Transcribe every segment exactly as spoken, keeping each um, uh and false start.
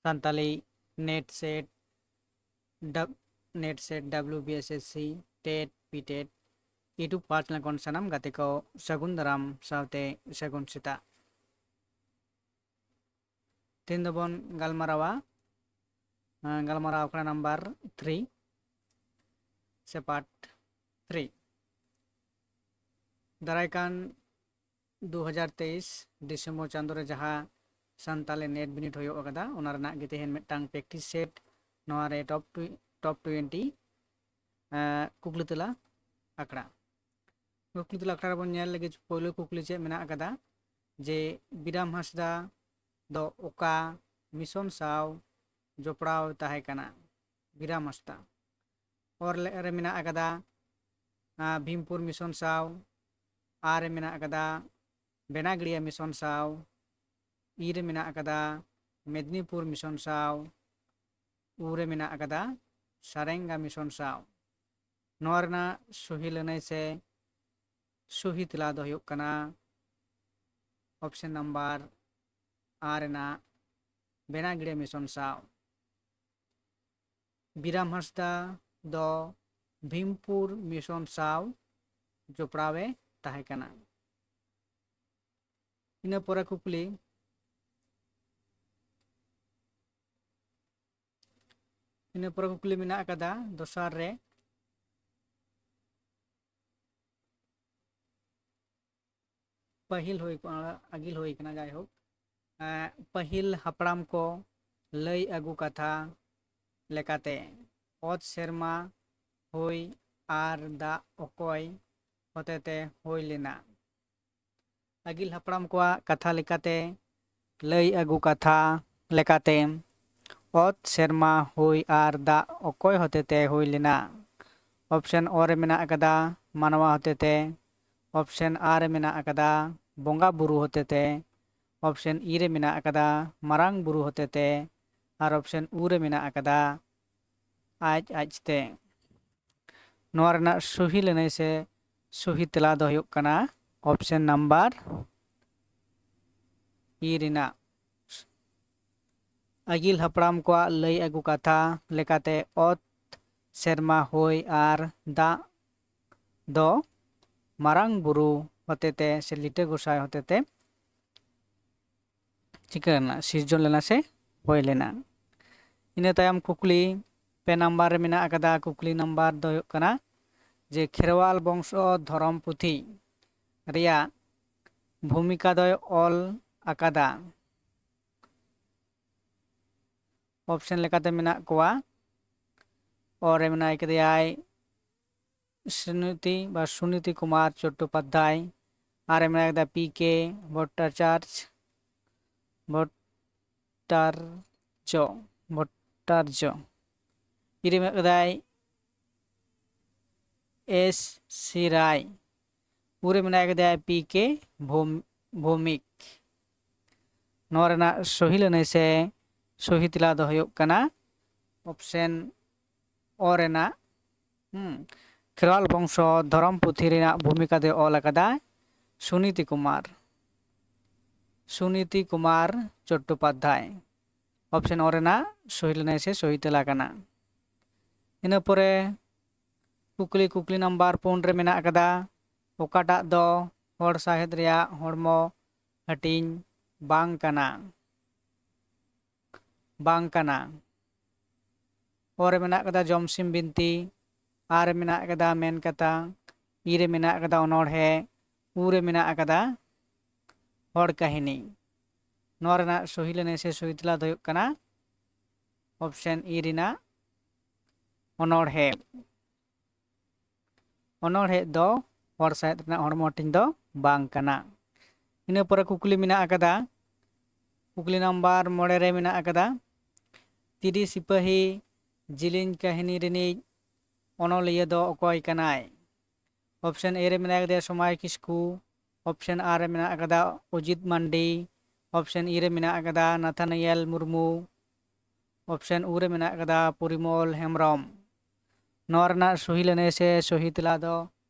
Santali NET SET, ᱰᱟᱵ-, NET SET, WBSSC, TET, PTET YouTube ᱯᱟᱦᱴᱟ ᱥᱮᱱ ᱠᱷᱚᱱ ᱥᱟᱱᱟᱢ ᱜᱟᱛᱮ ᱠᱚ ᱥᱟᱹᱜᱩᱱ ᱫᱟᱨᱟᱢ ᱥᱟᱶᱛᱮ ᱥᱟᱹᱜᱩᱱ ᱥᱮᱛᱟᱜ᱾ ᱛᱮᱦᱮᱧ ᱫᱚᱵᱚᱱ ᱜᱟᱞᱢᱟᱨᱟᱣᱟ, ᱮᱸ, ᱜᱟᱞᱢᱟᱨᱟᱣ ᱟᱠᱷᱲᱟ ᱱᱟᱢᱵᱟᱨ ᱛᱷᱨᱤ ᱥᱮ ᱯᱟᱨᱴ ᱛᱷᱨᱤ᱾ ᱫᱟᱨᱟᱭ ᱠᱟᱱ ᱫᱩ ᱦᱟᱡᱟᱨ ᱛᱮᱭᱤᱥ ᱰᱤᱥᱮᱢᱵᱚᱨ ᱪᱟᱸᱫᱳ ᱨᱮ ᱡᱟᱦᱟᱸ ᱥᱟᱱᱛᱟᱞᱤ NET ᱵᱤᱱᱤᱰ ᱦᱩᱭᱩᱜ ᱟᱠᱟᱫᱟ, ᱚᱱᱟ ᱨᱮᱱᱟᱜ ᱜᱮ ᱛᱮᱦᱮᱧ ᱢᱤᱫᱴᱟᱝ practice set᱾ ᱱᱚᱣᱟ ᱨᱮ top tw-, top twenty, ᱮᱸ, ᱠᱩᱠᱞᱤ ᱛᱮᱞᱟ ᱟᱠᱷᱲᱟ᱾ ᱠᱩᱠᱞᱤ ᱛᱮᱞᱟ ᱟᱠᱷᱲᱟ ᱨᱮᱵᱚᱱ ᱧᱮᱞ ᱞᱮᱜᱮ, ᱯᱳᱭᱞᱳ ᱠᱩᱠᱞᱤ ᱪᱮᱫ ᱢᱮᱱᱟᱜ ᱟᱠᱟᱫᱟ, ᱡᱮ ᱵᱤᱨᱟᱢ ᱦᱟᱸᱥᱫᱟ ᱫᱚ ᱚᱠᱟ mission ᱥᱟᱶ ᱡᱚᱯᱲᱟᱣ ᱛᱟᱦᱮᱸ ᱠᱟᱱᱟ? ᱵᱤᱨᱟᱢ ᱦᱟᱸᱥᱫᱟ᱾ ᱚ ᱨᱮ ᱢᱮᱱᱟᱜ ᱟᱠᱟᱫᱟ, ᱟᱸ, ᱵᱷᱤᱢᱯᱩᱨ mission ᱥᱟᱶ, ᱟ ᱨᱮ ᱢᱮᱱᱟᱜ ᱟᱠᱟᱫᱟ ᱵᱮᱱᱟᱜᱽᱲᱤᱭᱟ mission ᱥᱟᱶ, ᱤ ᱨᱮ ᱢᱮᱱᱟᱜ ᱟᱠᱟᱫᱟ ᱢᱮᱫᱽᱱᱤᱯᱩᱨ mission ᱥᱟᱶ, ᱩ ᱨᱮ ᱢᱮᱱᱟᱜ ᱟᱠᱟᱫᱟ ᱥᱟᱨᱮᱝᱜᱟ mission ᱥᱟᱶ᱾ ᱱᱚᱣᱟ ᱨᱮᱱᱟᱜ ᱥᱚᱦᱤ ᱞᱟᱹᱱᱟᱹᱭ ᱥᱮ ᱥᱚᱦᱤ ᱛᱮᱞᱟ ᱫᱚ ᱦᱩᱭᱩᱜ ᱠᱟᱱᱟ option number ᱟ ᱨᱮᱱᱟᱜ ᱵᱮᱱᱟᱜᱽᱲᱤᱭᱟ mission ᱥᱟᱶ᱾ ᱵᱤᱨᱟᱢ ᱦᱟᱸᱥᱫᱟ ᱫᱚ ᱵᱷᱤᱢᱯᱩᱨ mission ᱥᱟᱶ ᱡᱚᱯᱲᱟᱣ ᱮ ᱛᱟᱦᱮᱸ ᱠᱟᱱᱟ᱾ ᱤᱱᱟᱹ ᱯᱚᱨᱮ ᱠᱩᱠᱞᱤ, ᱤᱱᱟᱹ ᱯᱚᱨᱮ ᱠᱩᱠᱞᱤ ᱢᱮᱱᱟᱜ ᱟᱠᱟᱫᱟ ᱫᱚᱥᱟᱨ ᱨᱮ, ᱯᱟᱹᱦᱤᱞ ᱦᱩᱭ ᱠᱚᱜᱼᱟ, ᱟᱹᱜᱤᱞ ᱦᱩᱭ ᱠᱟᱱᱟ, ᱡᱟᱭᱦᱳᱠ, ᱮᱸ, ᱯᱟᱹᱦᱤᱞ ᱦᱟᱯᱲᱟᱢ ᱠᱚ ᱞᱟᱹᱭ ᱟᱹᱜᱩ ᱠᱟᱛᱷᱟ ᱞᱮᱠᱟᱛᱮ ᱚᱛ, ᱥᱮᱨᱢᱟ, ᱦᱚᱭ ᱟᱨ ᱫᱟᱜ ᱚᱠᱚᱭ ᱦᱚᱛᱮᱛᱮ ᱦᱩᱭ ᱞᱮᱱᱟ? ᱟᱹᱜᱤᱞ ᱦᱟᱯᱲᱟᱢ ᱠᱚᱣᱟᱜ ᱠᱟᱛᱷᱟ ᱞᱮᱠᱟᱛᱮ, ᱞᱟᱹᱭ ᱟᱹᱜᱩ ᱠᱟᱛᱷᱟ ᱞᱮᱠᱟᱛᱮ, ᱚᱛ, ᱥᱮᱨᱢᱟ, ᱦᱚᱭ ᱟᱨ ᱫᱟᱜ ᱚᱠᱚᱭ ᱦᱚᱛᱮᱛᱮ ᱦᱩᱭ ᱞᱮᱱᱟ? option ᱚ ᱨᱮ ᱢᱮᱱᱟᱜ ᱟᱠᱟᱫᱟ ᱢᱟᱱᱣᱟ ᱦᱚᱛᱮᱛᱮ, option ᱟ ᱨᱮ ᱢᱮᱱᱟᱜ ᱟᱠᱟᱫᱟ ᱵᱚᱸᱜᱟ ᱵᱩᱨᱩ ᱦᱚᱛᱮᱛᱮ, option ᱤ ᱨᱮ ᱢᱮᱱᱟᱜ ᱟᱠᱟᱫᱟ ᱢᱟᱨᱟᱝ ᱵᱩᱨᱩ ᱦᱚᱛᱮᱛᱮ, ᱟᱨ option ᱩ ᱨᱮ ᱢᱮᱱᱟᱜ ᱟᱠᱟᱫᱟ ᱟᱡ ᱟᱡᱛᱮ᱾ ᱱᱚᱣᱟ ᱨᱮᱱᱟᱜ ᱥᱚᱦᱤ ᱞᱟᱹᱱᱟᱹᱭ ᱥᱮ ᱥᱚᱦᱤ ᱛᱮᱞᱟ ᱫᱚ ᱦᱩᱭᱩᱜ ᱠᱟᱱᱟ option number ᱤ ᱨᱮᱱᱟᱜ ᱟᱹᱜᱤᱞ ᱦᱟᱯᱲᱟᱢ ᱠᱚᱣᱟᱜ ᱞᱟᱹᱭ ᱟᱹᱜᱩ ᱠᱟᱛᱷᱟ ᱞᱮᱠᱟᱛᱮ ᱚᱛ, ᱥᱮᱨᱢᱟ, ᱦᱚᱭ ᱟᱨ ᱫᱟᱜ ᱫᱚ ᱢᱟᱨᱟᱝ ᱵᱩᱨᱩ ᱦᱚᱛᱮᱛᱮ ᱥᱮ ᱞᱤᱴᱟᱹ ᱜᱚᱸᱥᱟᱭ ᱦᱚᱛᱮᱛᱮ ᱪᱤᱠᱟᱹ ᱞᱮᱱᱟ, ᱥᱤᱨᱡᱚᱱ ᱞᱮᱱᱟ ᱥᱮ ᱦᱩᱭ ᱞᱮᱱᱟ᱾ ᱤᱱᱟᱹ ᱛᱟᱭᱚᱢ ᱠᱩᱠᱞᱤ ᱯᱮ ᱱᱟᱢᱵᱟᱨ ᱨᱮ ᱢᱮᱱᱟᱜ ᱟᱠᱟᱫᱟ᱾ ᱠᱩᱠᱞᱤ ᱱᱟᱢᱵᱟᱨ ᱫᱚ ᱦᱩᱭᱩᱜ ᱠᱟᱱᱟ ᱡᱮ ᱠᱷᱮᱨᱣᱟᱞ ᱵᱚᱝᱥᱚ ᱫᱷᱚᱨᱚᱢ ᱯᱩᱛᱷᱤ ᱨᱮᱭᱟᱜ ᱵᱷᱩᱢᱤᱠᱟ ᱫᱚᱭ ᱚᱞ ᱟᱠᱟᱫᱟ᱾ ᱚᱯᱥᱮᱱ ᱞᱮᱠᱟᱛᱮ ᱢᱮᱱᱟᱜ ᱠᱚᱣᱟ, ᱚ ᱨᱮ ᱢᱮᱱᱟᱭ ᱠᱮᱫᱮᱭᱟᱭ ᱥᱩᱱᱤᱛᱤ ᱵᱟ ᱥᱩᱱᱤᱛᱤ ᱠᱩᱢᱟᱨ ᱪᱚᱴᱴᱳᱯᱟᱫᱽᱫᱷᱟᱭ, ᱟᱨ ᱨᱮ ᱢᱮᱱᱟᱭ ᱠᱮᱫᱟ ᱯᱤ ᱠᱮ ᱵᱷᱚᱴᱴᱟᱪᱟᱨᱡᱽ, ᱵᱷᱚᱴᱴᱟᱨᱡᱚ, ᱵᱷᱚᱴᱴᱟᱨᱡᱚ, ᱤ ᱨᱮ ᱢᱮᱱᱟᱜ ᱠᱮᱫᱟᱭ ᱮᱥ ᱥᱤ ᱨᱟᱭ, ᱩ ᱨᱮ ᱢᱮᱱᱟᱭ ᱠᱮᱫᱮᱭᱟ ᱯᱤ ᱠᱮ ᱵᱷᱳᱢ-, ᱵᱷᱳᱢᱤᱠ᱾ ᱱᱚᱣᱟ ᱨᱮᱱᱟᱜ ᱥᱚᱦᱤ ᱞᱟᱹᱱᱟᱹᱭ ᱥᱮ ᱥᱚᱦᱤ ᱛᱮᱞᱟ ᱫᱚ ᱦᱩᱭᱩᱜ ᱠᱟᱱᱟ ᱚᱯᱥᱮᱱ ᱚ ᱨᱮᱱᱟᱜ, ᱦᱩᱸ, ᱠᱷᱮᱨᱣᱟᱞ ᱵᱚᱝᱥᱚ ᱫᱷᱚᱨᱚᱢ ᱯᱩᱛᱷᱤ ᱨᱮᱱᱟᱜ ᱵᱷᱩᱢᱤᱠᱟ ᱫᱚᱭ ᱚᱞ ᱟᱠᱟᱫᱟ ᱥᱩᱱᱤᱛᱤ ᱠᱩᱢᱟᱨ, ᱥᱩᱱᱤᱛᱤ ᱠᱩᱢᱟᱨ ᱪᱚᱴᱴᱳᱯᱟᱫᱽᱫᱷᱟᱭ᱾ ᱚᱯᱥᱮᱱ ᱚ ᱨᱮᱱᱟᱜ ᱥᱚᱦᱤ ᱞᱟᱹᱱᱟᱹᱭ ᱥᱮ ᱥᱚᱦᱤ ᱛᱮᱞᱟ ᱠᱟᱱᱟ᱾ ᱤᱱᱟᱹ ᱯᱚᱨᱮ ᱠᱩᱠᱞᱤ, ᱠᱩᱠᱞᱤ ᱱᱟᱢᱵᱟᱨ ᱯᱩᱱ ᱨᱮ ᱢᱮᱱᱟᱜ ᱟᱠᱟᱫᱟ, ᱚᱠᱟᱴᱟᱜ ᱫᱚ ᱦᱚᱲ ᱥᱟᱶᱦᱮᱫ ᱨᱮᱭᱟᱜ ᱦᱚᱲᱢᱚ ᱦᱟᱹᱴᱤᱧ ᱵᱟᱝ ᱠᱟᱱᱟ? ᱵᱟᱝ ᱠᱟᱱᱟ᱾ ᱚ ᱨᱮ ᱢᱮᱱᱟᱜ ᱟᱠᱟᱫᱟ ᱡᱚᱢᱥᱤᱢ ᱵᱤᱱᱛᱤ, ᱟ ᱨᱮ ᱢᱮᱱᱟᱜ ᱟᱠᱟᱫᱟ ᱢᱮᱱ ᱠᱟᱛᱷᱟ, ᱤ ᱨᱮ ᱢᱮᱱᱟᱜ ᱟᱠᱟᱫᱟ ᱚᱱᱚᱬᱦᱮ, ᱩ ᱨᱮ ᱢᱮᱱᱟᱜ ᱟᱠᱟᱫᱟ ᱦᱚᱲ ᱠᱟᱹᱦᱱᱤ᱾ ᱱᱚᱣᱟ ᱨᱮᱱᱟᱜ ᱥᱚᱦᱤ ᱞᱟᱹᱱᱟᱹᱭ ᱥᱮ ᱥᱚᱦᱤ ᱛᱮᱞᱟ ᱫᱚ ᱦᱩᱭᱩᱜ ᱠᱟᱱᱟ ᱚᱯᱥᱮᱱ ᱤ ᱨᱮᱱᱟᱜ ᱚᱱᱚᱬᱦᱮ᱾ ᱚᱱᱚᱬᱦᱮ ᱫᱚ ᱦᱚᱲ ᱥᱟᱶᱦᱮᱫ ᱨᱮᱱᱟᱜ ᱦᱚᱲᱢᱚ ᱦᱟᱹᱴᱤᱧ ᱫᱚ ᱵᱟᱝ ᱠᱟᱱᱟ᱾ ᱤᱱᱟᱹ ᱯᱚᱨᱮ ᱠᱩᱠᱞᱤ ᱢᱮᱱᱟᱜ ᱟᱠᱟᱫᱟ, ᱠᱩᱠᱞᱤ ᱱᱟᱢᱵᱟᱨ ᱢᱚᱬᱮ ᱨᱮ ᱢᱮᱱᱟᱜ ᱟᱠᱟᱫᱟ, ᱛᱤᱨᱤ ᱥᱤᱯᱟᱹᱦᱤ ᱡᱤᱞᱤᱧ ᱠᱟᱹᱦᱱᱤ ᱨᱤᱱᱤᱡ ᱚᱱᱚᱞᱤᱭᱟᱹ ᱫᱚ ᱚᱠᱚᱭ ᱠᱟᱱᱟᱭ? ᱚᱯᱥᱮᱱ ᱮ ᱨᱮ ᱢᱮᱱᱟᱭ ᱠᱟᱫᱮᱭᱟ ᱥᱚᱢᱟᱭ ᱠᱤᱥᱠᱩ, ᱚᱯᱥᱮᱱ ᱟᱨ ᱨᱮ ᱢᱮᱱᱟᱜ ᱟᱠᱟᱫᱟ ᱚᱡᱤᱛ ᱢᱟᱱᱰᱤ, ᱚᱯᱥᱮᱱ ᱤ ᱨᱮ ᱢᱮᱱᱟᱜ ᱟᱠᱟᱫᱟ ᱱᱟᱛᱷᱟᱱᱤᱭᱮᱞ ᱢᱩᱨᱢᱩ, ᱚᱯᱥᱮᱱ ᱩ ᱨᱮ ᱢᱮᱱᱟᱜ ᱟᱠᱟᱫᱟ ᱯᱚᱨᱤᱢᱚᱞ ᱦᱮᱢᱵᱨᱚᱢ᱾ ᱱᱚᱣᱟ ᱨᱮᱱᱟᱜ ᱥᱚᱦᱤ ᱞᱟᱹᱱᱟᱹᱭ ᱥᱮ ᱥᱚᱦᱤ ᱛᱮᱞᱟ ᱫᱚ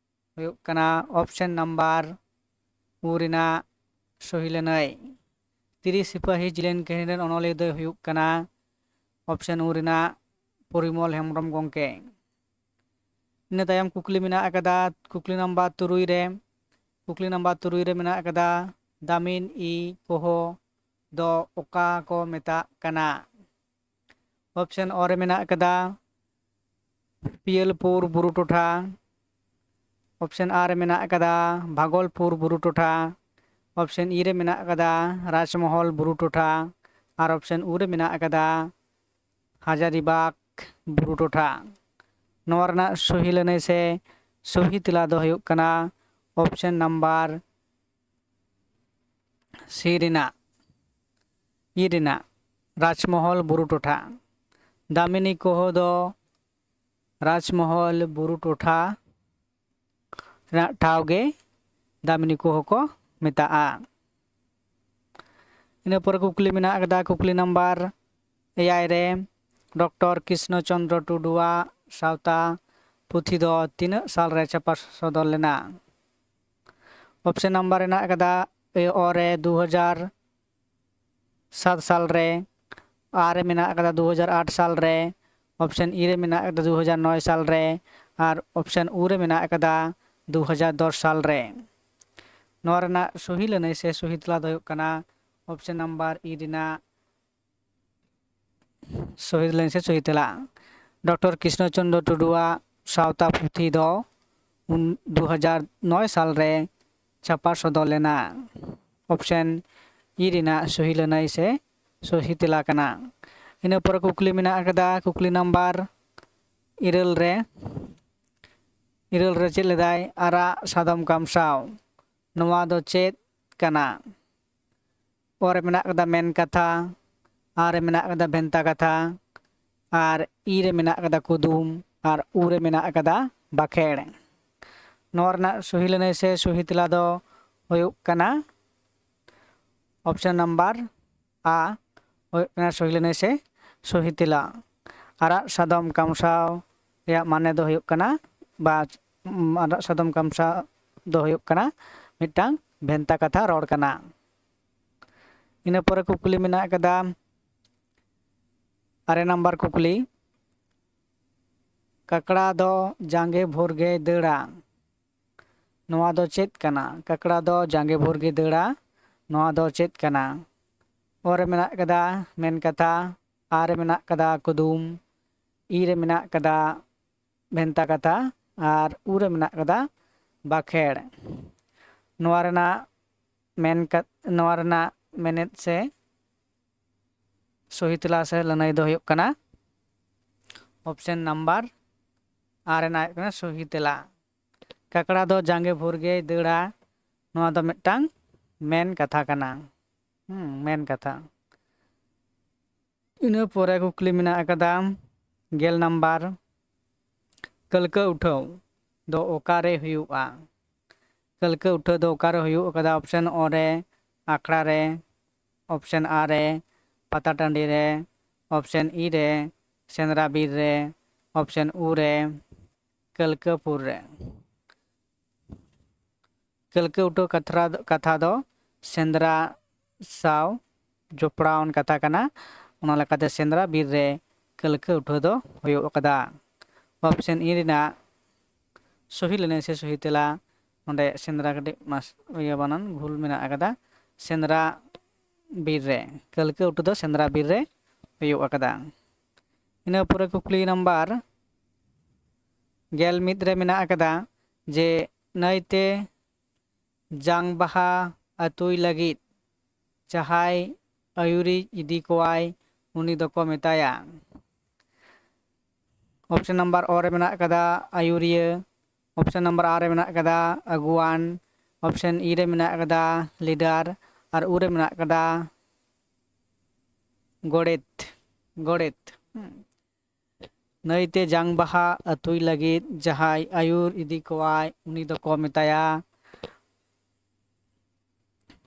ᱦᱩᱭᱩᱜ ᱠᱟᱱᱟ ᱚᱯᱥᱮᱱ ᱱᱟᱢᱵᱟᱨ ᱩ ᱨᱮᱱᱟᱜ ᱥᱚᱦᱤ ᱞᱟᱹᱱᱟᱹᱭ᱾ ᱛᱤᱨᱤ ᱥᱤᱯᱟᱹᱦᱤ ᱡᱤᱞᱮᱱ ᱠᱟᱹᱦᱱᱤ ᱨᱮᱱ ᱚᱱᱚᱞᱤᱭᱟᱹ ᱫᱚᱭ ᱦᱩᱭᱩᱜ ᱠᱟᱱᱟ option ᱩ ᱨᱮᱱᱟᱜ ᱯᱚᱨᱤᱢᱚᱞ ᱦᱮᱢᱵᱨᱚᱢ ᱜᱚᱢᱠᱮ᱾ ᱤᱱᱟᱹ ᱛᱟᱭᱚᱢ ᱠᱩᱠᱞᱤ ᱢᱮᱱᱟᱜ ᱟᱠᱟᱫᱟ, ᱠᱩᱠᱞᱤ ᱱᱟᱢᱵᱟᱨ ᱛᱩᱨᱩᱭ ᱨᱮ, ᱠᱩᱠᱞᱤ ᱱᱟᱢᱵᱟᱨ ᱛᱩᱨᱩᱭ ᱨᱮ ᱢᱮᱱᱟᱜ ᱟᱠᱟᱫᱟ, ᱫᱟᱢᱤᱱ ᱤ ᱠᱚᱦᱚ ᱫᱚ ᱚᱠᱟ ᱠᱚ ᱢᱮᱛᱟᱜ ᱠᱟᱱᱟ? option ᱚ ᱨᱮ ᱢᱮᱱᱟᱜ ᱟᱠᱟᱫᱟ ᱯᱤᱭᱟᱹᱞᱯᱩᱨ ᱵᱩᱨᱩ ᱴᱚᱴᱷᱟ, option ᱟᱨ ᱨᱮ ᱢᱮᱱᱟᱜ ᱟᱠᱟᱫᱟ ᱵᱷᱟᱜᱚᱞᱯᱩᱨ ᱵᱩᱨᱩ ᱴᱚᱴᱷᱟ, option ᱤ ᱨᱮ ᱢᱮᱱᱟᱜ ᱟᱠᱟᱫᱟ ᱨᱟᱡᱽᱢᱚᱦᱚᱞ ᱵᱩᱨᱩ ᱴᱚᱴᱷᱟ, ᱟᱨ option ᱩ ᱨᱮ ᱢᱮᱱᱟᱜ ᱟᱠᱟᱫᱟ ᱦᱟᱡᱟᱨᱤᱵᱟᱜᱽ ᱵᱩᱨᱩ ᱴᱚᱴᱷᱟ᱾ ᱱᱚᱣᱟ ᱨᱮᱱᱟᱜ ᱥᱚᱦᱤ ᱞᱟᱹᱱᱟᱹᱭ ᱥᱮ ᱥᱚᱦᱤ ᱛᱮᱞᱟ ᱫᱚ ᱦᱩᱭᱩᱜ ᱠᱟᱱᱟ option number ᱥᱤ ᱨᱮᱱᱟᱜ, ᱤ ᱨᱮᱱᱟᱜ ᱨᱟᱡᱽᱢᱚᱦᱚᱞ ᱵᱩᱨᱩ ᱴᱚᱴᱷᱟ᱾ ᱫᱟᱢᱤᱱᱤ ᱠᱚᱦᱚ ᱫᱚ ᱨᱟᱡᱽᱢᱚᱦᱚᱞ ᱵᱩᱨᱩ ᱴᱚᱴᱷᱟ ᱨᱮᱱᱟᱜ ᱴᱷᱟᱶ ᱜᱮ ᱫᱟᱢᱤᱱᱤ ᱠᱚᱦᱚ ᱠᱚ ᱢᱮᱛᱟᱜᱼᱟ᱾ ᱤᱱᱟᱹ ᱯᱚᱨᱮ ᱠᱩᱠᱞᱤ ᱢᱮᱱᱟᱜ ᱟᱠᱟᱫᱟ, ᱠᱩᱠᱞᱤ ᱱᱟᱢᱵᱟᱨ ᱮᱭᱟᱭ ᱨᱮ, ᱰᱚᱠᱴᱚᱨ ᱠᱨᱤᱥᱱᱚ ᱪᱚᱱᱫᱨᱚ ᱴᱩᱰᱩᱣᱟᱜ ᱥᱟᱶᱛᱟ ᱯᱩᱛᱷᱤ ᱫᱚ ᱛᱤᱱᱟᱹᱜ ᱥᱟᱞ ᱨᱮ ᱪᱷᱟᱯᱟ ᱥᱚᱫᱚᱨ ᱞᱮᱱᱟ? option number ᱢᱮᱱᱟᱜ ᱟᱠᱟᱫᱟ ᱚ ᱨᱮ ᱫᱩ ᱦᱟᱡᱟᱨ ᱥᱟᱛ ᱥᱟᱞ ᱨᱮ, ᱟᱨ ᱨᱮ ᱢᱮᱱᱟᱜ ᱟᱠᱟᱫᱟ ᱫᱩ ᱦᱟᱡᱟᱨ ᱟᱴ ᱥᱟᱞ ᱨᱮ, option ᱤ ᱨᱮ ᱢᱮᱱᱟᱜ ᱟᱠᱟᱫᱟ ᱫᱩ ᱦᱟᱡᱟᱨ ᱱᱚᱭ ᱥᱟᱞ ᱨᱮ, ᱟᱨ option ᱩ ᱨᱮ ᱢᱮᱱᱟᱜ ᱟᱠᱟᱫᱟ ᱫᱩ ᱦᱟᱡᱟᱨ ᱫᱚᱥ ᱥᱟᱞ ᱨᱮ᱾ ᱱᱚᱣᱟ ᱨᱮᱱᱟᱜ ᱥᱚᱦᱤ ᱞᱟᱹᱱᱟᱹᱭ ᱥᱮ ᱥᱚᱦᱤ ᱛᱮᱞᱟ ᱫᱚ ᱦᱩᱭᱩᱜ ᱠᱟᱱᱟ option number ᱤ ᱨᱮᱱᱟᱜ ᱥᱚᱦᱤ ᱞᱟᱹᱱᱟᱹᱭ ᱥᱮ ᱥᱚᱦᱤ ᱛᱮᱞᱟ᱾ ᱰᱚᱠᱴᱚᱨ ᱠᱨᱤᱥᱱᱚ ᱪᱚᱱᱫᱨᱚ ᱴᱩᱰᱩᱣᱟᱜ ᱥᱟᱶᱛᱟ ᱯᱩᱛᱷᱤ ᱫᱚ ᱩᱱ ᱫᱩ ᱦᱟᱡᱟᱨ ᱱᱚᱭ ᱥᱟᱞ ᱨᱮ ᱪᱷᱟᱯᱟ ᱥᱚᱫᱚᱨ ᱞᱮᱱᱟ᱾ option ᱤ ᱨᱮᱱᱟᱜ ᱥᱚᱦᱤ ᱞᱟᱹᱱᱟᱹᱭ ᱥᱮ ᱥᱚᱦᱤ ᱛᱮᱞᱟ ᱠᱟᱱᱟ᱾ ᱤᱱᱟᱹ ᱯᱚᱨᱮ ᱠᱩᱠᱞᱤ ᱢᱮᱱᱟᱜ ᱟᱠᱟᱫᱟ, ᱠᱩᱠᱞᱤ ᱱᱟᱢᱵᱟᱨ ᱤᱨᱟᱹᱞ ᱨᱮ, ᱤᱨᱟᱹᱞ ᱨᱮ ᱪᱮᱫ ᱞᱮᱫᱟᱭ? ᱟᱨᱟᱜ ᱥᱟᱫᱚᱢ ᱠᱟᱢᱥᱟᱣ, ᱱᱚᱣᱟ ᱫᱚ ᱪᱮᱫ ᱠᱟᱱᱟ? ᱚ ᱨᱮ ᱢᱮᱱᱟᱜ ᱟᱠᱟᱫᱟ ᱢᱮᱱ ᱠᱟᱛᱷᱟ, ᱟᱨ ᱨᱮ ᱢᱮᱱᱟᱜ ᱟᱠᱟᱫᱟ ᱵᱷᱮᱱᱛᱟ ᱠᱟᱛᱷᱟ, ᱟᱨ ᱤ ᱨᱮ ᱢᱮᱱᱟᱜ ᱟᱠᱟᱫᱟ ᱠᱩᱫᱩᱢ, ᱟᱨ ᱩ ᱨᱮ ᱢᱮᱱᱟᱜ ᱟᱠᱟᱫᱟ ᱵᱟᱠᱷᱮᱲ᱾ ᱱᱚᱣᱟ ᱨᱮᱱᱟᱜ ᱥᱚᱦᱤ ᱞᱟᱹᱱᱟᱹᱭ ᱥᱮ ᱥᱚᱦᱤ ᱛᱮᱞᱟ ᱫᱚ ᱦᱩᱭᱩᱜ ᱠᱟᱱᱟ option number ᱟ, ᱦᱩᱭᱩᱜ ᱠᱟᱱᱟ ᱥᱚᱦᱤ ᱞᱟᱹᱱᱟᱹᱭ ᱥᱮ ᱥᱚᱦᱤ ᱛᱮᱞᱟ᱾ ᱟᱨᱟᱜ ᱥᱟᱫᱚᱢ ᱠᱟᱢᱥᱟᱣ ᱨᱮᱭᱟᱜ ᱢᱟᱱᱮ ᱫᱚ ᱦᱩᱭᱩᱜ ᱠᱟᱱᱟ, ᱵᱟ, ᱩᱢ, ᱟᱨᱟᱜ ᱥᱟᱫᱚᱢ ᱠᱟᱢᱥᱟᱣ ᱫᱚ ᱦᱩᱭᱩᱜ ᱠᱟᱱᱟ ᱢᱤᱫᱴᱟᱝ ᱵᱷᱮᱱᱛᱟ ᱠᱟᱛᱷᱟ ᱨᱚᱲ ᱠᱟᱱᱟ᱾ ᱤᱱᱟᱹ ᱯᱚᱨᱮ ᱠᱩᱠᱞᱤ ᱢᱮᱱᱟᱜ ᱟᱠᱟᱫᱟ, ᱟᱨᱮ ᱱᱟᱢᱵᱟᱨ ᱠᱩᱠᱞᱤ, ᱠᱟᱠᱲᱟ ᱫᱚ ᱡᱟᱸᱜᱮ ᱵᱷᱳᱨ ᱜᱮᱭ ᱫᱟᱹᱲᱟ, ᱱᱚᱣᱟ ᱫᱚ ᱪᱮᱫ ᱠᱟᱱᱟ? ᱠᱟᱠᱲᱟ ᱫᱚ ᱡᱟᱸᱜᱮ ᱵᱷᱳᱨ ᱜᱮᱭ ᱫᱟᱹᱲᱟ, ᱱᱚᱣᱟ ᱫᱚ ᱪᱮᱫ ᱠᱟᱱᱟ? ᱚ ᱨᱮ ᱢᱮᱱᱟᱜ ᱟᱠᱟᱫᱟ ᱢᱮᱱ ᱠᱟᱛᱷᱟ, ᱟ ᱨᱮ ᱢᱮᱱᱟᱜ ᱟᱠᱟᱫᱟ ᱠᱩᱫᱩᱢ, ᱤ ᱨᱮ ᱢᱮᱱᱟᱜ ᱟᱠᱟᱫᱟ ᱵᱷᱮᱱᱛᱟ ᱠᱟᱛᱷᱟ, ᱟᱨ ᱩ ᱨᱮ ᱢᱮᱱᱟᱜ ᱟᱠᱟᱫᱟ ᱵᱟᱠᱷᱮᱲ᱾ ᱱᱚᱣᱟ ᱨᱮᱱᱟᱜ ᱢᱮᱱ ᱠᱟᱛ-, ᱱᱚᱣᱟ ᱨᱮᱱᱟᱜ ᱢᱮᱱᱮᱫ ᱥᱮ ᱥᱚᱦᱤ ᱛᱮᱞᱟ ᱥᱮ ᱞᱟᱹᱱᱟᱹᱭ ᱫᱚ ᱦᱩᱭᱩᱜ ᱠᱟᱱᱟ ᱚᱯᱥᱮᱱ ᱱᱟᱢᱵᱟᱨ ᱟᱨ ᱨᱮᱱᱟᱜ ᱦᱩᱭᱩᱜ ᱠᱟᱱᱟ ᱥᱚᱦᱤ ᱛᱮᱞᱟ᱾ ᱠᱟᱠᱲᱟ ᱫᱚ ᱡᱟᱸᱜᱮ ᱵᱷᱳᱨ ᱜᱮᱭ ᱫᱟᱹᱲᱟ, ᱱᱚᱣᱟ ᱫᱚ ᱢᱤᱫᱴᱟᱝ ᱢᱮᱱ ᱠᱟᱛᱷᱟ ᱠᱟᱱᱟ᱾ ᱦᱩᱸ, ᱢᱮᱱ ᱠᱟᱛᱷᱟ᱾ ᱤᱱᱟᱹ ᱯᱚᱨᱮ ᱠᱩᱠᱞᱤ ᱢᱮᱱᱟᱜ ᱟᱠᱟᱫᱟ ᱜᱮᱞ ᱱᱟᱢᱵᱟᱨ, ᱠᱟᱹᱞᱠᱟᱹ ᱩᱴᱷᱟᱹᱣ ᱫᱚ ᱚᱠᱟᱨᱮ ᱦᱩᱭᱩᱜᱼᱟ? ᱠᱟᱹᱞᱠᱟᱹ ᱩᱴᱷᱟᱹᱣ ᱫᱚ ᱚᱠᱟᱨᱮ ᱦᱩᱭᱩᱜ ᱟᱠᱟᱫᱟ? ᱚᱯᱥᱮᱱ ᱚ ᱨᱮ ᱟᱠᱷᱲᱟ ᱨᱮ, ᱚᱯᱥᱮᱱ ᱟ ᱨᱮ ᱯᱟᱛᱟ ᱴᱟᱺᱰᱤ ᱨᱮ, ᱚᱯᱥᱮᱱ ᱤ ᱨᱮ ᱥᱮᱸᱫᱽᱨᱟ ᱵᱤᱨ ᱨᱮ, ᱚᱯᱥᱮᱱ ᱩ ᱨᱮ ᱠᱟᱹᱞᱠᱟᱹᱯᱩᱨ ᱨᱮ᱾ ᱠᱟᱹᱞᱠᱟᱹ ᱩᱴᱷᱟᱹᱣ ᱠᱟᱛᱷᱟ ᱫᱚ, ᱠᱟᱛᱷᱟ ᱫᱚ ᱥᱮᱸᱫᱽᱨᱟ ᱥᱟᱶ ᱡᱚᱯᱲᱟᱣᱟᱱ ᱠᱟᱛᱷᱟ ᱠᱟᱱᱟ᱾ ᱚᱱᱟ ᱞᱮᱠᱟᱛᱮ ᱥᱮᱸᱫᱽᱨᱟ ᱵᱤᱨ ᱨᱮ ᱠᱟᱹᱞᱠᱟᱹ ᱩᱴᱷᱟᱹᱣ ᱫᱚ ᱦᱩᱭᱩᱜ ᱟᱠᱟᱫᱟ᱾ ᱚᱯᱥᱮᱱ ᱤ ᱨᱮᱱᱟᱜ ᱥᱚᱦᱤ ᱞᱟᱹᱱᱟᱹᱭ ᱥᱮ ᱥᱚᱦᱤ ᱛᱮᱞᱟ, ᱱᱚᱰᱮ ᱥᱮᱸᱫᱽᱨᱟ ᱠᱟᱹᱴᱤᱡ ᱢᱟᱥ-, ᱤᱭᱟᱹ ᱵᱟᱱᱟᱱ ᱵᱷᱩᱞ ᱢᱮᱱᱟᱜ ᱟᱠᱟᱫᱟ᱾ ᱥᱮᱸᱫᱽᱨᱟ ᱵᱤᱨ ᱨᱮ, ᱠᱟᱹᱞᱠᱟᱹ ᱩᱴᱷᱟᱹᱣ ᱫᱚ ᱥᱮᱸᱫᱽᱨᱟ ᱵᱤᱨ ᱨᱮ ᱦᱩᱭᱩᱜ ᱟᱠᱟᱫᱟ᱾ ᱤᱱᱟᱹ ᱯᱚᱨᱮ ᱠᱩᱠᱞᱤ ᱱᱟᱢᱵᱟᱨ ᱜᱮᱞ ᱢᱤᱫ ᱨᱮ ᱢᱮᱱᱟᱜ ᱟᱠᱟᱫᱟ ᱡᱮ ᱱᱟᱹᱭᱛᱮ ᱡᱟᱝ ᱵᱟᱦᱟ ᱟᱹᱛᱩᱭ ᱞᱟᱹᱜᱤᱫ ᱡᱟᱦᱟᱸᱭ ᱟᱹᱭᱩᱨᱤᱡ ᱤᱫᱤ ᱠᱚᱣᱟᱭ, ᱩᱱᱤ ᱫᱚᱠᱚ ᱢᱮᱛᱟᱭᱟ᱾ ᱚᱯᱥᱮᱱ ᱱᱟᱢᱵᱟᱨ ᱚ ᱨᱮ ᱢᱮᱱᱟᱜ ᱟᱠᱟᱫᱟ ᱟᱹᱭᱩᱨᱤᱭᱟᱹ, ᱚᱯᱥᱮᱱ ᱱᱟᱢᱵᱟᱨ ᱟᱨ ᱨᱮ ᱢᱮᱱᱟᱜ ᱟᱠᱟᱫᱟ ᱟᱹᱜᱩᱣᱟᱱ, ᱚᱯᱥᱮᱱ ᱤ ᱨᱮ ᱢᱮᱱᱟᱜ ᱟᱠᱟᱫᱟ ᱞᱤᱰᱟᱨ, ᱟᱨ ᱩ ᱨᱮ ᱢᱮᱱᱟᱜ ᱟᱠᱟᱫᱟ ᱜᱚᱰᱮᱛ, ᱜᱚᱰᱮᱛ᱾ ᱦᱩᱸ᱾ ᱱᱟᱹᱭᱛᱮ ᱡᱟᱝ ᱵᱟᱦᱟ ᱟᱹᱛᱩᱭ ᱞᱟᱹᱜᱤᱫ ᱡᱟᱦᱟᱸᱭ ᱟᱹᱭᱩᱨ ᱤᱫᱤ ᱠᱚᱣᱟᱭ, ᱩᱱᱤ ᱫᱚᱠᱚ ᱢᱮᱛᱟᱭᱟ᱾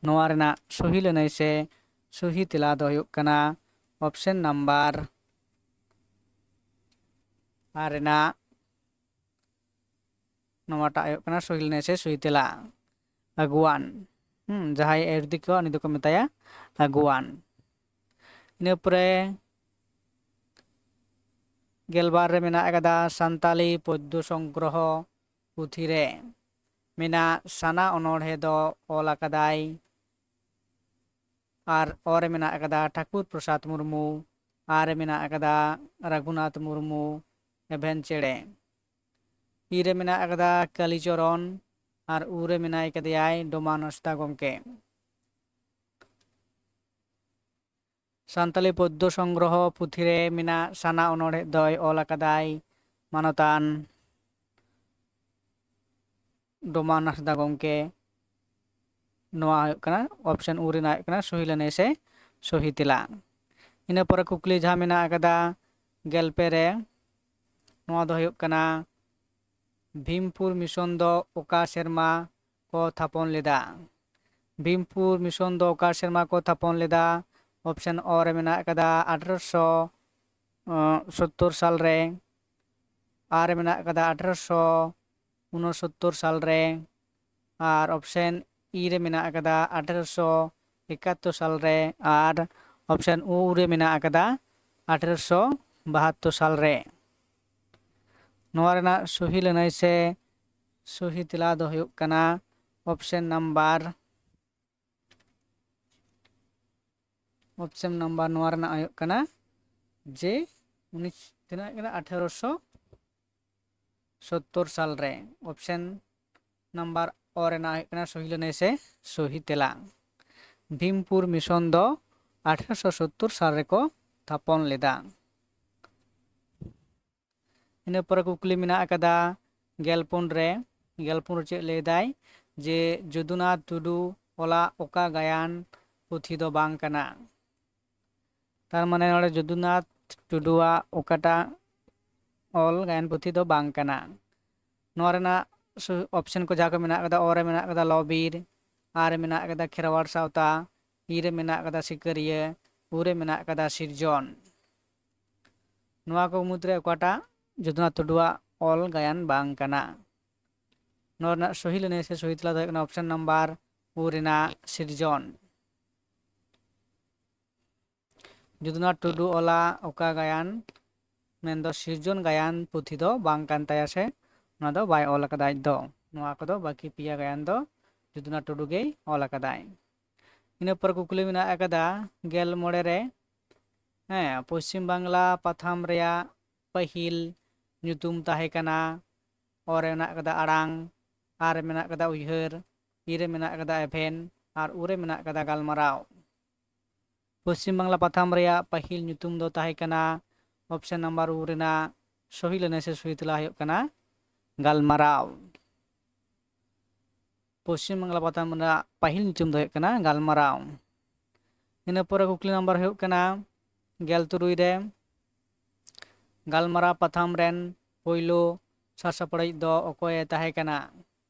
ᱱᱚᱣᱟ ᱨᱮᱱᱟᱜ ᱥᱚᱦᱤ ᱞᱟᱹᱱᱟᱹᱭ ᱥᱮ ᱥᱚᱦᱤ ᱛᱮᱞᱟ ᱫᱚ ᱦᱩᱭᱩᱜ ᱠᱟᱱᱟ ᱚᱯᱥᱮᱱ ᱱᱟᱢᱵᱟᱨ ᱟᱨ ᱨᱮᱱᱟᱜ ᱱᱚᱣᱟᱴᱟᱜ ᱦᱩᱭᱩᱜ ᱠᱟᱱᱟ ᱥᱚᱦᱤ ᱞᱟᱹᱱᱟᱹᱭ ᱥᱮ ᱥᱚᱦᱤ ᱛᱮᱞᱟ, ᱟᱹᱜᱩᱣᱟᱱ᱾ ᱦᱩᱸ, ᱡᱟᱦᱟᱸᱭ ᱟᱹᱭᱩᱨᱫᱤ ᱠᱚᱣᱟ, ᱩᱱᱤ ᱫᱚᱠᱚ ᱢᱮᱛᱟᱭᱟ ᱟᱹᱜᱩᱣᱟᱱ᱾ ᱤᱱᱟᱹ ᱯᱚᱨᱮ ᱜᱮᱞᱵᱟᱨ ᱨᱮ ᱢᱮᱱᱟᱜ ᱟᱠᱟᱫᱟ ᱥᱟᱱᱛᱟᱞᱤ ᱯᱚᱫᱽᱫᱚ ᱥᱚᱝᱜᱨᱚᱦᱚ ᱯᱩᱛᱷᱤ ᱨᱮ ᱢᱮᱱᱟᱜ ᱥᱟᱱᱟ ᱚᱱᱚᱬᱦᱮ ᱫᱚ ᱚᱞ ᱟᱠᱟᱫᱟᱭ, ᱟᱨ ᱚ ᱨᱮ ᱢᱮᱱᱟᱜ ᱟᱠᱟᱫᱟ ᱴᱷᱟᱠᱩᱨ ᱯᱨᱚᱥᱟᱫᱽ ᱢᱩᱨᱢᱩ, ᱟᱨ ᱨᱮ ᱢᱮᱱᱟᱜ ᱟᱠᱟᱫᱟ ᱨᱟᱹᱜᱷᱩᱱᱟᱛᱷ ᱢᱩᱨᱢᱩ, ᱮᱵᱷᱮᱱ ᱪᱮᱬᱮ᱾ ᱤ ᱨᱮ ᱢᱮᱱᱟᱜ ᱟᱠᱟᱫᱟ ᱠᱟᱞᱤᱪᱚᱨᱚᱱ, ᱟᱨ ᱩ ᱨᱮ ᱢᱮᱱᱟᱭ ᱠᱟᱫᱮᱭᱟᱭ ᱰᱚᱢᱟᱱ ᱦᱟᱸᱥᱫᱟ ᱜᱚᱢᱠᱮ᱾ ᱥᱟᱱᱛᱟᱞᱤ ᱯᱚᱫᱽᱫᱚ ᱥᱚᱝᱜᱨᱚᱦᱚ ᱯᱩᱛᱷᱤ ᱨᱮ ᱢᱮᱱᱟᱜ ᱥᱟᱱᱟ ᱚᱱᱚᱬᱦᱮ ᱫᱚᱭ ᱚᱞ ᱟᱠᱟᱫᱟᱭ ᱢᱟᱱᱚᱛᱟᱱ ᱰᱚᱢᱟᱱ ᱦᱟᱸᱥᱫᱟ ᱜᱚᱢᱠᱮ᱾ ᱱᱚᱣᱟ ᱦᱩᱭᱩᱜ ᱠᱟᱱᱟ option ᱩ ᱨᱮᱱᱟᱜ ᱦᱩᱭᱩᱜ ᱠᱟᱱᱟ ᱥᱚᱦᱤ ᱞᱟᱹᱱᱟᱹᱭ ᱥᱮ ᱥᱚᱦᱤ ᱛᱮᱞᱟ᱾ ᱤᱱᱟᱹ ᱯᱚᱨᱮ ᱠᱩᱠᱞᱤ ᱡᱟᱦᱟᱸ ᱢᱮᱱᱟᱜ ᱟᱠᱟᱫᱟ ᱜᱮᱞ ᱯᱮ ᱨᱮ, ᱱᱚᱣᱟ ᱫᱚ ᱦᱩᱭᱩᱜ ᱠᱟᱱᱟ ᱵᱷᱤᱢᱯᱩᱨ ᱢᱤᱥᱚᱱ ᱫᱚ ᱚᱠᱟ ᱥᱮᱨᱢᱟ ᱠᱚ ᱛᱷᱟᱯᱚᱱ ᱞᱮᱫᱟ? ᱵᱷᱤᱢᱯᱩᱨ ᱢᱤᱥᱚᱱ ᱫᱚ ᱚᱠᱟ ᱥᱮᱨᱢᱟ ᱠᱚ ᱛᱷᱟᱯᱚᱱ ᱞᱮᱫᱟ? Option ᱚ ᱨᱮ ᱢᱮᱱᱟᱜ ᱟᱠᱟᱫᱟ ᱟᱴᱷᱨᱚᱥᱚ ᱥᱳᱛᱛᱳᱨ ᱥᱟᱞ ᱨᱮ, ᱟ ᱨᱮ ᱢᱮᱱᱟᱜ ᱟᱠᱟᱫᱟ ᱟᱴᱷᱨᱚᱥᱚ ᱩᱱᱚᱥᱳᱛᱛᱳᱨ ᱥᱟᱞ ᱨᱮ, ᱟᱨ option ᱤ ᱨᱮ ᱢᱮᱱᱟᱜ ᱟᱠᱟᱫᱟ ᱟᱴᱷᱨᱚᱥᱚ ᱮᱠᱟᱛᱛᱳᱨ ᱥᱟᱞ ᱨᱮ, ᱟᱨ option ᱩ ᱨᱮ ᱢᱮᱱᱟᱜ ᱟᱠᱟᱫᱟ ᱟᱴᱷᱨᱚᱥᱚ ᱵᱟᱦᱟᱛᱛᱳᱨ ᱥᱟᱞ ᱨᱮ᱾ ᱱᱚᱣᱟ ᱨᱮᱱᱟᱜ ᱥᱚᱦᱤ ᱞᱟᱹᱱᱟᱹᱭ ᱥᱮ ᱥᱚᱦᱤ ᱛᱮᱞᱟ ᱫᱚ ᱦᱩᱭᱩᱜ ᱠᱟᱱᱟ option number, option number ᱱᱚᱣᱟ ᱨᱮᱱᱟᱜ ᱦᱩᱭᱩᱜ ᱠᱟᱱᱟ ᱡᱮ ᱩᱱᱤ ᱛᱤᱱᱟᱹᱜ ᱠᱟᱱᱟ, ᱟᱴᱷᱮᱨᱚᱥᱚ ᱥᱳᱛᱛᱳᱨ ᱥᱟᱞ ᱨᱮ᱾ Option number ᱚ ᱨᱮᱱᱟᱜ ᱦᱩᱭᱩᱜ ᱠᱟᱱᱟ ᱥᱚᱦᱤ ᱞᱟᱹᱱᱟᱹᱭ ᱥᱮ ᱥᱚᱦᱤ ᱛᱮᱞᱟ᱾ ᱵᱷᱤᱢᱯᱩᱨ ᱢᱤᱥᱚᱱ ᱫᱚ ᱟᱴᱷᱮᱨᱚᱥᱚ ᱥᱳᱛᱛᱳᱨ ᱥᱟᱞ ᱨᱮᱠᱚ ᱛᱷᱟᱯᱚᱱ ᱞᱮᱫᱟ᱾ ᱤᱱᱟᱹ ᱯᱚᱨᱮ ᱠᱩᱠᱞᱤ ᱢᱮᱱᱟᱜ ᱟᱠᱟᱫᱟ ᱜᱮᱞᱯᱩᱱ ᱨᱮ᱾ ᱜᱮᱞᱯᱩᱱ ᱨᱮ ᱪᱮᱫ ᱞᱟᱹᱭᱫᱟᱭ? ᱡᱮ ᱡᱚᱫᱩᱱᱟᱛᱷ ᱴᱩᱰᱩ ᱚᱞᱟᱜ ᱚᱠᱟ ᱜᱟᱭᱟᱱ ᱯᱩᱛᱷᱤ ᱫᱚ ᱵᱟᱝ ᱠᱟᱱᱟ? ᱛᱟᱨ ᱢᱟᱱᱮ ᱱᱚᱰᱮ ᱡᱚᱫᱩᱱᱟᱛᱷ ᱴᱩᱰᱩᱣᱟᱜ ᱚᱠᱟᱴᱟᱜ ᱚᱞ ᱜᱟᱭᱟᱱ ᱯᱩᱛᱷᱤ ᱫᱚ ᱵᱟᱝ ᱠᱟᱱᱟ᱾ ᱱᱚᱣᱟ ᱨᱮᱱᱟᱜ ᱥᱩ-, option ᱠᱚ ᱡᱟᱦᱟᱸ ᱠᱚ ᱢᱮᱱᱟᱜ ᱟᱠᱟᱫᱟ, ᱚ ᱨᱮ ᱢᱮᱱᱟᱜ ᱟᱠᱟᱫᱟ ᱞᱚᱼᱵᱤᱨ, ᱟ ᱨᱮ ᱢᱮᱱᱟᱜ ᱟᱠᱟᱫᱟ ᱠᱷᱮᱨᱣᱟᱲ ᱥᱟᱶᱛᱟ, ᱤ ᱨᱮ ᱢᱮᱱᱟᱜ ᱟᱠᱟᱫᱟ ᱥᱤᱠᱟᱹᱨᱤᱭᱟᱹ, ᱩ ᱨᱮ ᱢᱮᱱᱟᱜ ᱟᱠᱟᱫᱟ ᱥᱤᱨᱡᱚᱱ᱾ ᱱᱚᱣᱟ ᱠᱚ ᱢᱩᱫᱽᱨᱮ ᱚᱠᱟᱴᱟᱜ ᱡᱚᱫᱩᱱᱟᱛᱷ ᱴᱩᱰᱩᱣᱟᱜ ᱚᱞ ᱜᱟᱭᱟᱱ ᱵᱟᱝ ᱠᱟᱱᱟ? ᱱᱚᱣᱟ ᱨᱮᱱᱟᱜ ᱥᱚᱦᱤ ᱞᱟᱹᱱᱟᱹᱭ ᱥᱮ ᱥᱚᱦᱤ ᱛᱮᱞᱟ ᱫᱚ ᱦᱩᱭᱩᱜ ᱠᱟᱱᱟ option number ᱩ ᱨᱮᱱᱟᱜ ᱥᱤᱨᱡᱚᱱ᱾ ᱡᱚᱫᱩᱱᱟᱛᱷ ᱴᱩᱰᱩ ᱚᱞᱟ ᱚᱠᱟ ᱜᱟᱭᱟᱱ, ᱢᱮᱱᱫᱚ ᱥᱤᱨᱡᱚᱱ ᱜᱟᱭᱟᱱ ᱯᱩᱛᱷᱤ ᱫᱚ ᱵᱟᱝ ᱠᱟᱱ ᱛᱟᱭᱟ, ᱥᱮ ᱚᱱᱟ ᱫᱚ ᱵᱟᱭ ᱚᱞ ᱟᱠᱟᱫᱟ ᱟᱡ ᱫᱚ᱾ ᱱᱚᱣᱟ ᱠᱚᱫᱚ ᱵᱟᱹᱠᱤ ᱯᱮᱭᱟ ᱜᱟᱭᱟᱱ ᱫᱚ ᱡᱚᱫᱩᱱᱟᱛᱷ ᱴᱩᱰᱩ ᱜᱮᱭ ᱚᱞ ᱟᱠᱟᱫᱟᱭ᱾ ᱤᱱᱟᱹ ᱯᱚᱨᱮ ᱠᱩᱠᱞᱤ ᱢᱮᱱᱟᱜ ᱟᱠᱟᱫᱟ ᱜᱮᱞ ᱢᱚᱬᱮ ᱨᱮ, ᱦᱮᱸ, ᱯᱚᱥᱪᱤᱢ ᱵᱟᱝᱞᱟ ᱯᱟᱛᱷᱟᱢ ᱨᱮᱭᱟᱜ ᱯᱟᱹᱦᱤᱞ ᱧᱩᱛᱩᱢ ᱛᱟᱦᱮᱸ ᱠᱟᱱᱟ, ᱚ ᱨᱮ ᱢᱮᱱᱟᱜ ᱟᱠᱟᱫᱟ ᱟᱲᱟᱝ, ᱟ ᱨᱮ ᱢᱮᱱᱟᱜ ᱟᱠᱟᱫᱟ ᱩᱭᱦᱟᱹᱨ, ᱤ ᱨᱮ ᱢᱮᱱᱟᱜ ᱟᱠᱟᱫᱟ ᱮᱵᱷᱮᱱ, ᱟᱨ ᱩ ᱨᱮ ᱢᱮᱱᱟᱜ ᱟᱠᱟᱫᱟ ᱜᱟᱞᱢᱟᱨᱟᱣ᱾ ᱯᱚᱥᱪᱤᱢ ᱵᱟᱝᱞᱟ ᱯᱟᱛᱷᱟᱢ ᱨᱮᱭᱟᱜ ᱯᱟᱹᱦᱤᱞ ᱧᱩᱛᱩᱢ ᱫᱚ ᱛᱟᱦᱮᱸ ᱠᱟᱱᱟ, ᱚᱯᱥᱮᱱ ᱱᱟᱢᱵᱟᱨ ᱩ ᱨᱮᱱᱟᱜ ᱥᱚᱦᱤ ᱞᱟᱹᱱᱟᱹᱭ ᱥᱮ ᱥᱚᱦᱤ ᱛᱮᱞᱟ ᱦᱩᱭᱩᱜ ᱠᱟᱱᱟ ᱜᱟᱞᱢᱟᱨᱟᱣ᱾ ᱯᱚᱥᱪᱤᱢ ᱵᱟᱝᱞᱟ ᱯᱟᱛᱷᱟᱢ ᱨᱮᱱᱟᱜ ᱯᱟᱹᱦᱤᱞ ᱧᱩᱛᱩᱢ ᱫᱚ ᱦᱩᱭᱩᱜ ᱠᱟᱱᱟ ᱜᱟᱞᱢᱟᱨᱟᱣ᱾ ᱤᱱᱟᱹ ᱯᱚᱨᱮ ᱠᱩᱠᱞᱤ ᱱᱟᱢᱵᱟᱨ ᱦᱩᱭᱩᱜ ᱠᱟᱱᱟ ᱜᱮᱞ ᱛᱩᱨᱩᱭ ᱨᱮ, ᱜᱟᱞᱢᱟᱨᱟᱣ ᱯᱟᱛᱷᱟᱢ ᱨᱮᱱ ᱯᱳᱭᱞᱳ ᱥᱟᱥᱟᱯᱲᱟᱣᱤᱡ ᱫᱚ ᱚᱠᱚᱭᱮ ᱛᱟᱦᱮᱸ ᱠᱟᱱᱟ?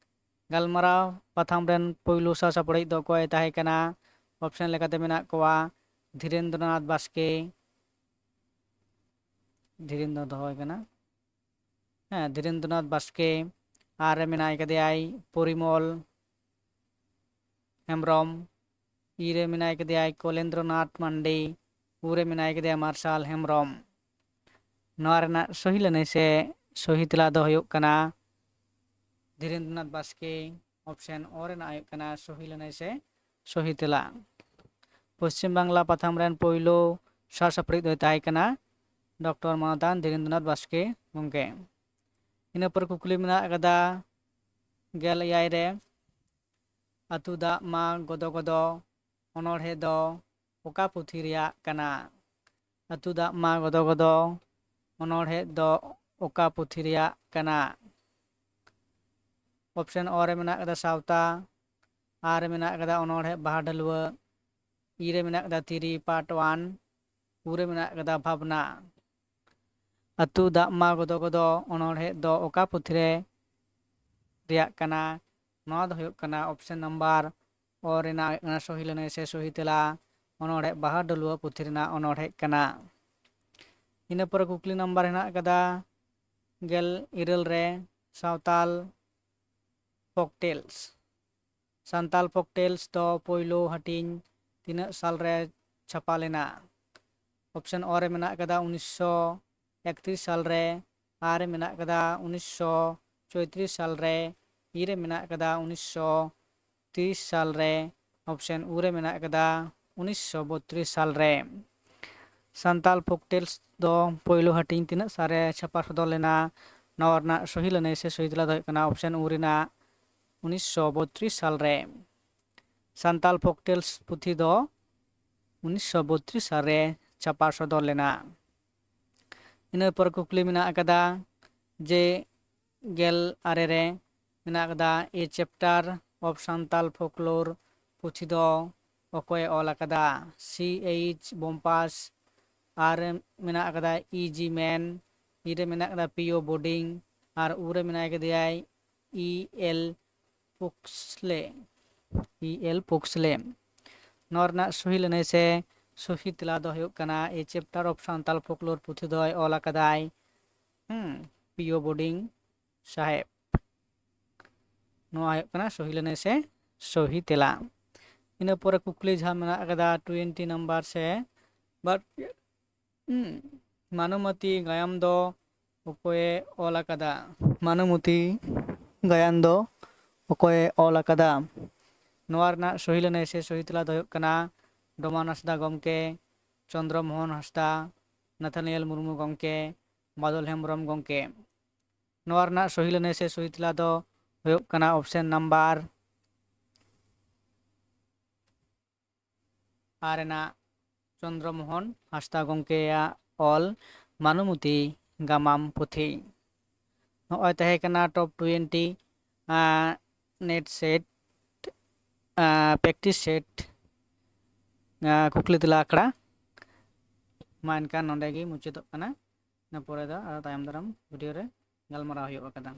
ᱜᱟᱞᱢᱟᱨᱟᱣ ᱯᱟᱛᱷᱟᱢ ᱨᱮᱱ ᱯᱳᱭᱞᱳ ᱥᱟᱥᱟᱯᱲᱟᱣᱤᱡ ᱫᱚ ᱚᱠᱚᱭᱮ ᱛᱟᱦᱮᱸ ᱠᱟᱱᱟ? ᱚᱯᱥᱮᱱ ᱞᱮᱠᱟᱛᱮ ᱢᱮᱱᱟᱜ ᱠᱚᱣᱟ ᱫᱷᱤᱨᱮᱱᱫᱨᱚᱱᱟᱛᱷ ᱵᱟᱥᱠᱮ, ᱫᱷᱤᱨᱮᱱ ᱫᱚ ᱫᱚᱦᱚᱭ ᱠᱟᱱᱟ, ᱦᱮᱸ, ᱫᱷᱤᱨᱮᱱᱫᱨᱚᱱᱟᱛᱷ ᱵᱟᱥᱠᱮ, ᱟᱨ ᱨᱮ ᱢᱮᱱᱟᱭ ᱠᱟᱫᱮᱭᱟᱭ ᱯᱚᱨᱤᱢᱚᱞ ᱦᱮᱢᱵᱨᱚᱢ, ᱤ ᱨᱮ ᱢᱮᱱᱟᱭ ᱠᱟᱫᱮᱭᱟᱭ ᱠᱚᱞᱮᱱᱫᱨᱚᱱᱟᱛᱷ ᱢᱟᱱᱰᱤ, ᱩ ᱨᱮ ᱢᱮᱱᱟᱭ ᱠᱟᱫᱮᱭᱟ ᱢᱟᱨᱥᱟᱞ ᱦᱮᱢᱵᱨᱚᱢ᱾ ᱱᱚᱣᱟ ᱨᱮᱱᱟᱜ ᱥᱚᱦᱤ ᱞᱟᱹᱱᱟᱹᱭ ᱥᱮ ᱥᱚᱦᱤ ᱛᱮᱞᱟ ᱫᱚ ᱦᱩᱭᱩᱜ ᱠᱟᱱᱟ ᱫᱷᱤᱨᱮᱱᱫᱨᱚᱱᱟᱛᱷ ᱵᱟᱥᱠᱮ᱾ ᱚᱯᱥᱮᱱ ᱚ ᱨᱮᱱᱟᱜ ᱦᱩᱭᱩᱜ ᱠᱟᱱᱟ ᱥᱚᱦᱤ ᱞᱟᱹᱱᱟᱹᱭ ᱥᱮ ᱥᱚᱦᱤ ᱛᱮᱞᱟ᱾ ᱯᱚᱥᱪᱤᱢ ᱵᱟᱝᱞᱟ ᱯᱟᱛᱷᱟᱢ ᱨᱮᱱ ᱯᱳᱭᱞᱳ ᱥᱟᱥᱟᱯᱲᱟᱣᱤᱡ ᱫᱚᱭ ᱛᱟᱦᱮᱸ ᱠᱟᱱᱟ ᱰᱚᱠᱴᱚᱨ ᱢᱟᱱᱚᱛᱟᱱ ᱫᱷᱤᱨᱮᱱᱫᱨᱚᱱᱟᱛᱷ ᱵᱟᱥᱠᱮ ᱜᱚᱢᱠᱮ᱾ ᱤᱱᱟᱹ ᱯᱚᱨᱮ ᱠᱩᱠᱞᱤ ᱢᱮᱱᱟᱜ ᱟᱠᱟᱫᱟ ᱜᱮᱞ ᱮᱭᱟᱭ ᱨᱮ, ᱟᱹᱛᱩ ᱫᱟᱜ ᱢᱟ ᱜᱚᱫᱚ ᱜᱚᱫᱚ ᱚᱱᱚᱬᱦᱮ ᱫᱚ ᱚᱠᱟ ᱯᱩᱛᱷᱤ ᱨᱮᱭᱟᱜ ᱠᱟᱱᱟ? ᱟᱹᱛᱩ ᱫᱟᱜ ᱢᱟ ᱜᱚᱫᱚ ᱜᱚᱫᱚ ᱚᱱᱚᱬᱦᱮ ᱫᱚ ᱚᱠᱟ ᱯᱩᱛᱷᱤ ᱨᱮᱭᱟᱜ ᱠᱟᱱᱟ? ᱚᱯᱥᱮᱱ ᱚ ᱨᱮ ᱢᱮᱱᱟᱜ ᱟᱠᱟᱫᱟ ᱥᱟᱶᱛᱟ, ᱟ ᱨᱮ ᱢᱮᱱᱟᱜ ᱟᱠᱟᱫᱟ ᱚᱱᱚᱬᱦᱮ ᱵᱟᱦᱟ ᱰᱷᱟᱹᱞᱩᱣᱟᱹ, ᱤ ᱨᱮ ᱢᱮᱱᱟᱜ ᱟᱠᱟᱫᱟ ᱛᱤᱨᱤ ᱯᱟᱨᱴ ᱚᱣᱟᱱ, ᱩ ᱨᱮ ᱢᱮᱱᱟᱜ ᱟᱠᱟᱫᱟ ᱵᱷᱟᱵᱽᱱᱟ᱾ ᱟᱹᱛᱩ ᱫᱟᱜ ᱢᱟ ᱜᱚᱫᱚ ᱜᱚᱫᱚ ᱚᱱᱚᱬᱦᱮ ᱫᱚ ᱚᱠᱟ ᱯᱩᱛᱷᱤ ᱨᱮ ᱨᱮᱭᱟᱜ ᱠᱟᱱᱟ? ᱱᱚᱣᱟ ᱫᱚ ᱦᱩᱭᱩᱜ ᱠᱟᱱᱟ ᱚᱯᱥᱮᱱ ᱱᱟᱢᱵᱟᱨ ᱚ ᱨᱮᱱᱟᱜ ᱦᱩᱭᱩᱜ ᱠᱟᱱᱟ ᱥᱚᱦᱤ ᱞᱟᱹᱱᱟᱹᱭ ᱥᱮ ᱥᱚᱦᱤ ᱛᱮᱞᱟ, ᱚᱱᱚᱬᱦᱮ ᱵᱟᱦᱟ ᱰᱟᱹᱞᱩᱣᱟᱹ ᱯᱩᱛᱷᱤ ᱨᱮᱱᱟᱜ ᱚᱱᱚᱬᱦᱮ ᱠᱟᱱᱟ᱾ ᱤᱱᱟᱹ ᱯᱚᱨᱮ ᱠᱩᱠᱞᱤ ᱱᱟᱢᱵᱟᱨ ᱦᱮᱱᱟᱜ ᱟᱠᱟᱫᱟ ᱜᱮᱞ ᱤᱨᱟᱹᱞ ᱨᱮ, ᱥᱟᱶᱛᱟᱞ ᱯᱚᱠᱴᱮᱞᱥ, ᱥᱟᱱᱛᱟᱞ ᱯᱷᱳᱠ ᱴᱮᱞᱥ ᱫᱚ ᱯᱳᱭᱞᱳ ᱦᱟᱹᱴᱤᱧ ᱛᱤᱱᱟᱹᱜ ᱥᱟᱞᱨᱮ ᱪᱷᱟᱯᱟ ᱞᱮᱱᱟ? ᱚᱯᱥᱮᱱ ᱚ ᱨᱮ ᱢᱮᱱᱟᱜ ᱟᱠᱟᱫᱟ ᱩᱱᱤᱥᱥᱚ ᱮᱠᱛᱨᱤᱥ ᱥᱟᱞ ᱨᱮ, ᱟ ᱨᱮ ᱢᱮᱱᱟᱜ ᱟᱠᱟᱫᱟ ᱩᱱᱤᱥᱥᱚ ᱪᱳᱭᱛᱨᱤᱥ ᱥᱟᱞ ᱨᱮ, ᱤ ᱨᱮ ᱢᱮᱱᱟᱜ ᱟᱠᱟᱫᱟ ᱩᱱᱤᱥᱥᱚ ᱛᱤᱨᱤᱥ ᱥᱟᱞ ᱨᱮ, ᱚᱯᱥᱮᱱ ᱩ ᱨᱮ ᱢᱮᱱᱟᱜ ᱟᱠᱟᱫᱟ ᱩᱱᱤᱥᱥᱚ ᱵᱚᱛᱨᱤᱥ ᱥᱟᱞ ᱨᱮ᱾ ᱥᱟᱱᱛᱟᱞ ᱯᱷᱳᱠ ᱴᱮᱞᱥ ᱫᱚ ᱯᱳᱭᱞᱳ ᱦᱟᱹᱴᱤᱧ ᱛᱤᱱᱟᱹᱜ ᱥᱟᱞ ᱨᱮ ᱪᱷᱟᱯᱟ ᱥᱚᱫᱚᱨ ᱞᱮᱱᱟ? ᱱᱚᱣᱟ ᱨᱮᱱᱟᱜ ᱥᱚᱦᱤ ᱞᱟᱹᱱᱟᱹᱭ ᱥᱮ ᱥᱚᱦᱤ ᱛᱮᱞᱟ ᱫᱚ ᱦᱩᱭᱩᱜ ᱠᱟᱱᱟ ᱚᱯᱥᱮᱱ ᱩ ᱨᱮᱱᱟᱜ ᱩᱱᱤᱥᱥᱚ ᱵᱚᱛᱨᱤᱥ ᱥᱟᱞ ᱨᱮ᱾ ᱥᱟᱱᱛᱟᱞ ᱯᱷᱳᱠ ᱴᱮᱞᱥ ᱯᱩᱛᱷᱤ ᱫᱚ ᱩᱱᱤᱥᱥᱚ ᱵᱚᱛᱨᱤᱥ ᱥᱟᱞ ᱨᱮ ᱪᱷᱟᱯᱟ ᱥᱚᱫᱚᱨ ᱞᱮᱱᱟ᱾ ᱤᱱᱟᱹ ᱯᱚᱨ ᱠᱩᱠᱞᱤ ᱢᱮᱱᱟᱜ ᱟᱠᱟᱫᱟ ᱡᱮ ᱜᱮᱞ ᱟᱨᱮ ᱨᱮ ᱢᱮᱱᱟᱜ ᱟᱠᱟᱫᱟ A Chapter of Santal Folklore ᱯᱩᱛᱷᱤ ᱫᱚ ᱚᱠᱚᱭᱮ ᱚᱞ ᱟᱠᱟᱫᱟ? ᱥᱤ ᱮᱭᱤᱪ ᱵᱳᱢᱯᱟᱥ, ᱟᱨ ᱨᱮ ᱢᱮᱱᱟᱜ ᱟᱠᱟᱫᱟ ᱤ ᱡᱤ ᱢᱮᱱ, ᱤ ᱨᱮ ᱢᱮᱱᱟᱜ ᱟᱠᱟᱫᱟ ᱯᱤ ᱳ ᱵᱳᱰᱤᱝ, ᱟᱨ ᱩ ᱨᱮ ᱢᱮᱱᱟᱭ ᱠᱟᱫᱮᱭᱟᱭ ᱤ ᱮᱞ ᱯᱩᱠᱥᱞᱮ, ᱤ ᱮᱞ ᱯᱩᱠᱥᱞᱮ᱾ ᱱᱚᱣᱟ ᱨᱮᱱᱟᱜ ᱥᱚᱦᱤ ᱞᱟᱹᱱᱟᱹᱭ ᱥᱮ ᱥᱚᱦᱤ ᱛᱮᱞᱟ ᱫᱚ ᱦᱩᱭᱩᱜ ᱠᱟᱱᱟ A Chapter of Santal Folklore ᱯᱩᱛᱷᱤ ᱫᱚᱭ ᱚᱞ ᱟᱠᱟᱫᱟᱭ, ᱦᱩᱸ, ᱯᱤ ᱳ ᱵᱳᱰᱤᱝ ᱥᱟᱦᱮᱵᱽ᱾ ᱱᱚᱣᱟ ᱦᱩᱭᱩᱜ ᱠᱟᱱᱟ ᱥᱚᱦᱤ ᱞᱟᱹᱱᱟᱹᱭ ᱥᱮ ᱥᱚᱦᱤ ᱛᱮᱞᱟ᱾ ᱤᱱᱟᱹ ᱯᱚᱨᱮ ᱠᱩᱠᱞᱤ ᱡᱟᱦᱟᱸ ᱢᱮᱱᱟᱜ ᱟᱠᱟᱫᱟ ᱴᱩᱭᱮᱱᱴᱤ ᱱᱟᱢᱵᱟᱨ ᱥᱮ, but, ᱦᱩᱸ, ᱢᱟᱱᱚᱢᱚᱛᱤ ᱜᱟᱭᱟᱱ ᱫᱚ ᱚᱠᱚᱭᱮ ᱚᱞ ᱟᱠᱟᱫᱟ? ᱢᱟᱱᱚᱢᱚᱛᱤ ᱜᱟᱭᱟᱱ ᱫᱚ ᱚᱠᱚᱭᱮ ᱚᱞ ᱟᱠᱟᱫᱟ? ᱱᱚᱣᱟ ᱨᱮᱱᱟᱜ ᱥᱚᱦᱤ ᱞᱟᱹᱱᱟᱹᱭ ᱥᱮ ᱥᱚᱦᱤ ᱛᱮᱞᱟ ᱫᱚ ᱦᱩᱭᱩᱜ ᱠᱟᱱᱟ ᱰᱚᱢᱟᱱ ᱦᱟᱸᱥᱫᱟ ᱜᱚᱢᱠᱮ, ᱪᱚᱱᱫᱽᱨᱚ ᱢᱳᱦᱚᱱ ᱦᱟᱸᱥᱫᱟ, ᱱᱟᱛᱷᱟᱱᱤᱭᱮᱞ ᱢᱩᱨᱢᱩ ᱜᱚᱢᱠᱮ, ᱵᱟᱫᱚᱞ ᱦᱮᱢᱵᱨᱚᱢ ᱜᱚᱢᱠᱮ᱾ ᱱᱚᱣᱟ ᱨᱮᱱᱟᱜ ᱥᱚᱦᱤ ᱞᱟᱹᱱᱟᱹᱭ ᱥᱮ ᱥᱚᱦᱤ ᱛᱮᱞᱟ ᱫᱚ ᱦᱩᱭᱩᱜ ᱠᱟᱱᱟ ᱚᱯᱥᱮᱱ ᱱᱟᱢᱵᱟᱨ ᱟᱨ ᱨᱮᱱᱟᱜ ᱪᱚᱱᱫᱽᱨᱚ ᱢᱳᱦᱚᱱ ᱦᱟᱸᱥᱫᱟ ᱜᱚᱢᱠᱮᱭᱟᱜ ᱚᱞ ᱢᱟᱱᱚᱢᱚᱛᱤ ᱜᱟᱢᱟᱢ ᱯᱩᱛᱷᱤ᱾ ᱱᱚᱜᱼᱚᱭ ᱛᱟᱦᱮᱸ ᱠᱟᱱᱟ ᱴᱚᱯ ᱴᱩᱭᱮᱱᱴᱤ, ᱟᱸ, ᱱᱮᱴ ᱥᱮᱴ, ᱟᱸ, ᱯᱨᱮᱠᱴᱤᱥ ᱥᱮᱴ, ᱟᱸ, ᱠᱩᱠᱞᱤ ᱛᱮᱞᱟ ᱟᱠᱷᱲᱟ᱾ ᱢᱟ ᱮᱱᱠᱷᱟᱱ ᱱᱚᱰᱮ ᱜᱮ ᱢᱩᱪᱟᱹᱫᱚᱜ ᱠᱟᱱᱟ᱾ ᱤᱱᱟᱹ ᱯᱚᱨᱮ ᱫᱚ ᱟᱨᱚ ᱛᱟᱭᱚᱢ ᱫᱟᱨᱟᱢ ᱵᱷᱤᱰᱤᱭᱳ ᱨᱮ ᱜᱟᱞᱢᱟᱨᱟᱣ ᱦᱩᱭᱩᱜ ᱠᱟᱱᱟ᱾